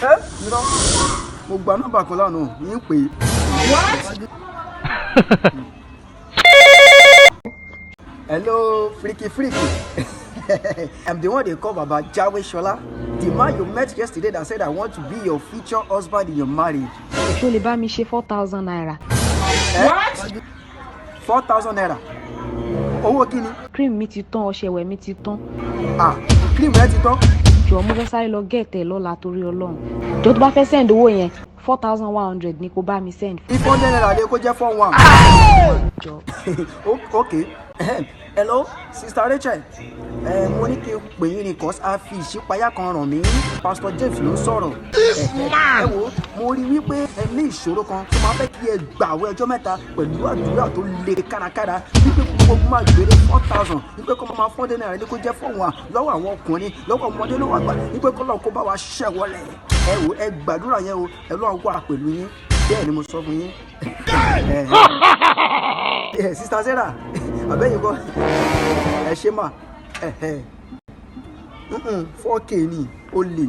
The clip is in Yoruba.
Ẹ irọ́, mo gba nọ́mbà kan lánàá yín pé. What? Hello, Freaky Freaky. I'm the one they call Baba Jawe Shola, the man you met yesterday that said, "I want to be your future husband in your marriage." Ṣó lè bá mi ṣe ₦4,000? What? ₦4,000? Owó kí ni? Cream mi ti tán, ọṣẹ ìwẹ̀ mi ti tán. Ah, cream rẹ ti tán. Jọ̀ọ́, mo fẹ́ sáré lọ get ẹ̀ lọ́la, torí Ọlọ́run. Jọ̀ọ́, tó bá fẹ́ send owó yẹn, 4,100 ni kó bá mi send. If ₦100 lè kó jẹ́ 41. Jọ̀ọ́. Okay. Hello, Sister Rachel. Ẹ mo ní kí n pè yín ni cause a fi ìṣípayá kan ràn mí. Pastor James ló ń sọ̀rọ̀. Ẹ wo, mo rí wípé ẹ ní ìṣòro kan tó máa fẹ́ kí ẹ gbààwẹ̀ ọjọ́ 3 pẹ̀lú àdúrà tó le kárakára, wípé gbogbo máa gbèrè 4,000, wípé kó máa ₦400 ní kó jẹ́ 41 lọ́wọ́ àwọn ọkùnrin, lọ́wọ́ ọmọdé, lọ́wọ́ àgbà, wípé kó lọ́ọ́ kó bá wa ṣẹ́ wọlé. Ẹ wo, ẹ gbàdúrà yẹn o, ẹ lọ́ọ́ wà pẹ̀lú yín. Bẹ́ẹ̀ ni mo sọ fún yín. Ẹ Sister Sarah, àbẹ́yìn kọ́, ẹ ṣe mà. 4K ni ó lè.